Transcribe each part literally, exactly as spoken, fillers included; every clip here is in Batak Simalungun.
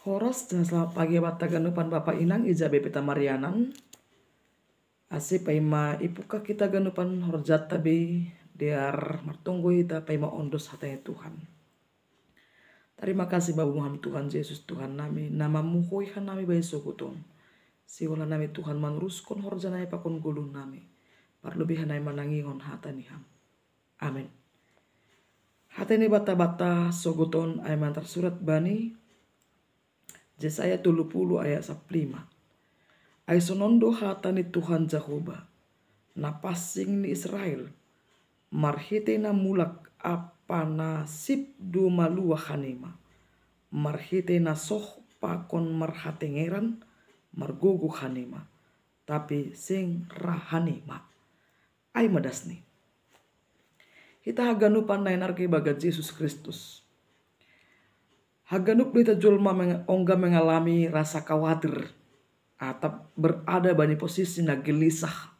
Horas dan selamat pagi bata ganupan bapa inang ija bebeta marianan. Asi paima ipuka kita ganupan horjata bei diar martunggu hita paima ondos hatanya Tuhan. Tarima kasih babu maham Tuhan Yesus Tuhan nami nama muhoi hanami bai soguton. Siwala nami Tuhan manuruskon horja nami pakon gulu nami. Parlubi hanami manangingon hata ni ham. Amin. Hata ni bata-bata soguton ai mantar surat bani Jesaya tolu puluh ayat sapuluh lima. Ai sonondo hata ni Tuhan Jahoba, na pasing ni Israel, marhite na mulak apa na sip du maluah hanima, marhite na soh pakon marhatengeran margogo hanima, tapi sing ra hanima. Ai madas ni. Hita haganupan na inarga ibaga Jesus Kristus. Haganup do hita jolma ongga mengalami rasa khawatir atap berada bani posisi na gelisah.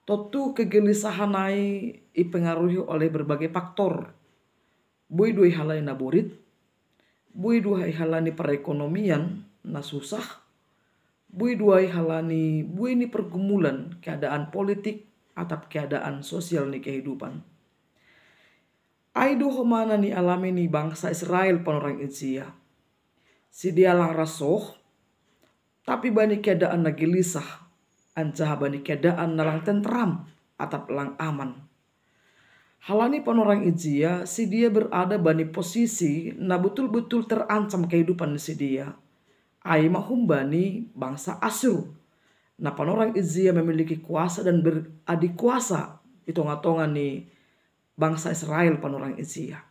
Tontu kegelisahan ai ipengaruhi oleh berbagai faktor. Bui dua ihalani na borit, bui dua ihalani perekonomian na susah, bui dua ihalani bui ni pergumulan keadaan politik atap keadaan sosial ni kehidupan. Ai do homana ni alami ni bangsa Israel panorang ijia. Sidia lang rasoh, tapi bani keadaan na gelisah, anjaha bani keadaan na lang tentram atap lang aman. Halani panorang ijia sidia berada bani posisi na betul-betul terancam kehidupan sidia. Ai mahum bani bangsa Asyur. Na panorang ijia memiliki kuasa dan beradi kuasa di tonga-tonga ni bangsa Israel panorang ijia.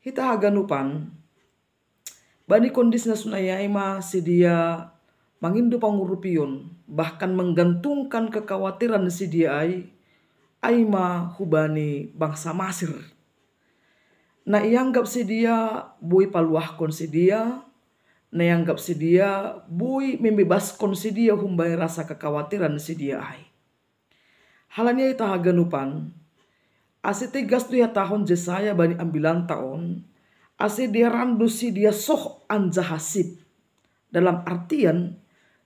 Hita haganupan bani kondisi na sunayai ma sidia mangindo pangurupion, bahkan menggantungkan kekhawatiran sidia ai, ai ma hubani bangsa Masir. Na ianggap sidia bui paluahkon sidia, na ianggap sidia bui membebaskon sidia humbani rasa kekhawatiran sidia ai. Halani ai ita haganupan, ase tegas do ihatahon Jesaya bani ambilanta on, ase dearan do sidia soh anjaha sip. Dalam artian,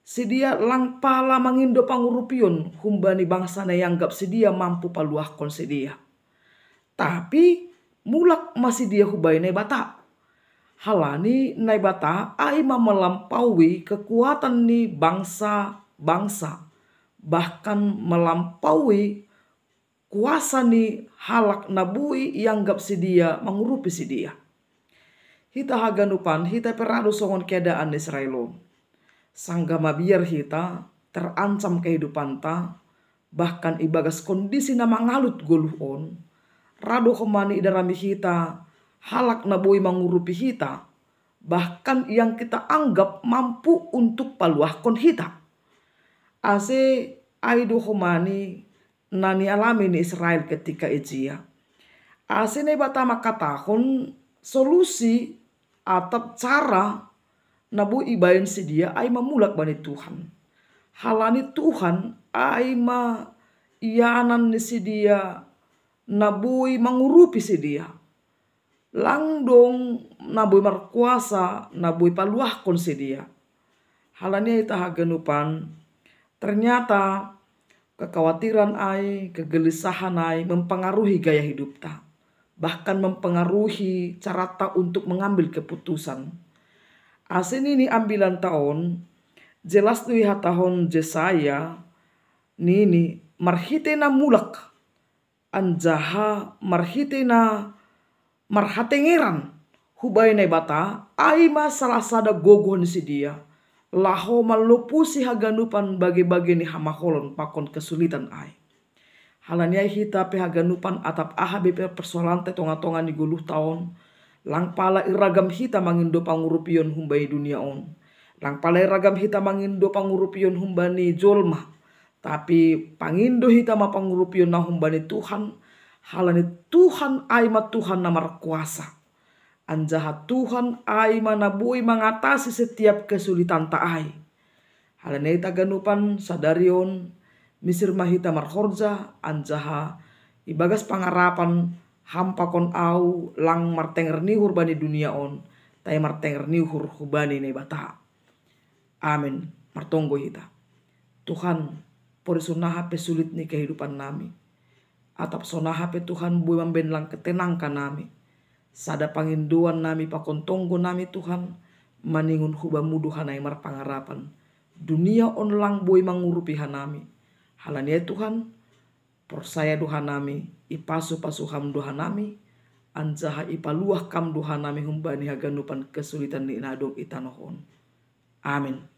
sidia lang pala mangindo pangurupion humbani bangsa na ianggap sidia mampu paluahkon sidia. Tapi mulak ma sidia hubai Naibata. Halani Naibata ai ma malampaui kekuatan ni bangsa-bangsa, bahkan malampaui kuasa ni halak na bui ianggap sidia mangurupi sidia. Hita haganupan hita pe ra do songon keadaan Israel on. Sanggah mabiar hita, terancam kehidupanta, bahkan ibagas kondisi na mangalut goluh on, ra do homani idarami hita halak na boi mangurupi hita, bahkan yang kita anggap mampu untuk paluahkon hita. Ase ai do homani na nialami ni Israel ketika ijia. Ase Naibata mangkatahon solusi atap cara na boi ibaen sidia ai ma mulak bani Tuhan. Halani Tuhan ai ma ianan ni sidia na boi mangurupi sidia. Lang dong na boi markuasa na boi paluahkon sidia. Halani ai ita haganupan, ternyata kekhawatiran ai, kegelisahan ai mempengaruhi gaya hidupta, bahkan mempengaruhi carata untuk mengambil keputusan. Ase nini ambilanta on, jelas do ihatahon Jesaya, nini marhite na mulak anjaha marhite na marhatengeran hubai Naibata, ai ma salah sada gogoh ni sidia laho manlopusi haganupan bage-bage ni hamaholon pakon kesulitan ai. Halani ai hita pe haganupan atap aha be pe persoalanta i tonga-tonga ni goluhta on, lang pala iragam hita mangindo pangurupion humbani dunia on. Lang pala iragam hita mangindo pangurupion humbani jolma. Tapi pangindo hita ma pangurupion na humbani Tuhan, halani Tuhan ai ma Tuhan na markuasa. Anjaha Tuhan ai ma na boi mangatasi setiap kesulitanta ai. Halani ai ita ganupan sadari on, misir ma hita marhorja, anjaha ibagas pangarapan ham pakon au lang martenger ni uhur bani dunia on, tai martenger ni uhur hubani Naibata. Amin. Martonggo hita. Tuhan, pori sonaha pe sulit ni kehidupan nami, atap sonaha pe Tuhan boi mambahen lang ketenangan nami. Sada pangindoan nami pakon tonggo nami Tuhan, maningon hu Bamu do hanami marpangarapan. Dunia on lang boi mangurupi hanami. Halani ai Tuhan, porsaya do hanami, ipasu-pasu Ham do hanami, anjaha ipaluah Kam do hanami humbani haganupan kesulitan ni na adong i tanoh on. Amin.